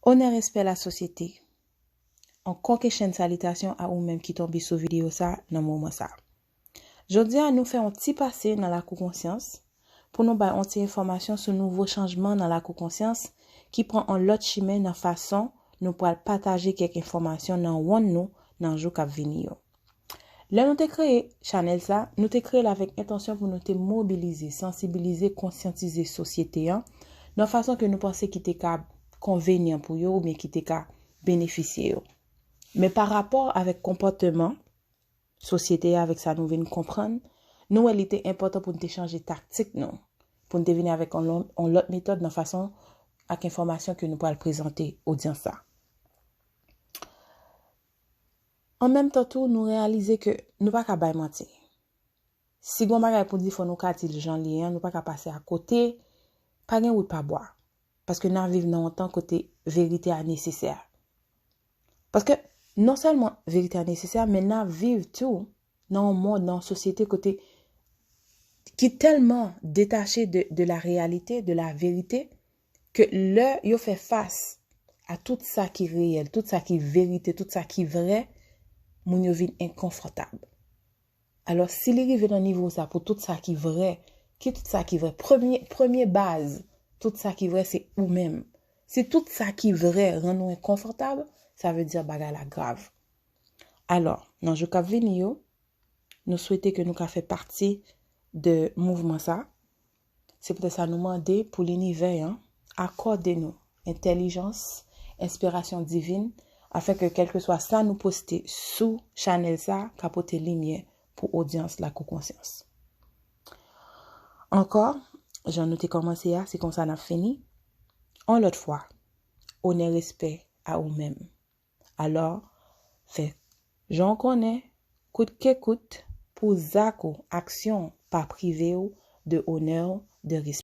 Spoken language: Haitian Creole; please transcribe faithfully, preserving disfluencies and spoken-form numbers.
Onè, respè, lasosyete. Ankò ke chenn salitasyon a ou menm ki tonbe sou videyo sa nan moman sa. Jodi a, nou fè yon ti pase nan lakou konsyans pou nou bay yon ti enfòmasyon sou nouvo chanjman nan lakou konsyans ki pran yon lòt chimen nan fason nou pral pataje kèk enfòmasyon nan wonn nou nan jou k ap vini yo. Lè nou te kreye chanèl sa, nou te kreye l avèk entansyon pou nou te mobilize, sansibilize, konsyantize sosyete an nan fason ke nou panse ki te ka konvenyan pou yo oubyen ki te ka benefisye yo. Men pa rapò avèk konpòteman sosyete a, avèk sa nou vin konprann, nou wè li te enpòtan pou nou te chanje taktik nou, pou nou te vini avèk yon lò- yon lòt metòd nan fason ak enfòmasyon ke nou pral prezante odyans la. An menm tan tou, nou reyalize ke nou pa ka bay manti. Si gon bagay pou di, fò nou ka di l jan li ye an, nou pa ka pase akote, pa gen wout pa bwa. Paske n ap viv nan yon tan kote verite a nesesè. Paske non sèlman verite a nesesè, men n ap viv tou nan yon mond, nan yon sosyete kote ki tèlman detache de, de la réalité, de la vérité, ke lè yo fè fas a tout sa ki reyèl, tout sa ki verite, tout sa ki vrè, moun yo vin enkonfòtab. Alò, si li rive nan nivo sa pou tout sa ki vrè, ki tout sa ki vrè? Premye, premye baz tout sa ki vrè se ou menm. Si tout sa ki vrè rann ou enkonfòtab, sa vle di bagay la grav. Alò, nan jou k ap vini yo, nou swete ke nou ka fè pati de mouvman sa. Se poutèt sa nou mande pou linivè an akòde nou entèlijans, enspirasyon divin, afin ke kèlkeswa sa nou poste sou chanèl sa ka pote limyè pou odyans Lakou Konsyans. Ankò, jan nou te kòmanse a, se konsa n ap fini. Yon lòt fwa, onè, respè a ou menm. Alò, fè jan w konnen, kout ke kout, pou zak ou, aksyon w pa prive w de onè w, de respè.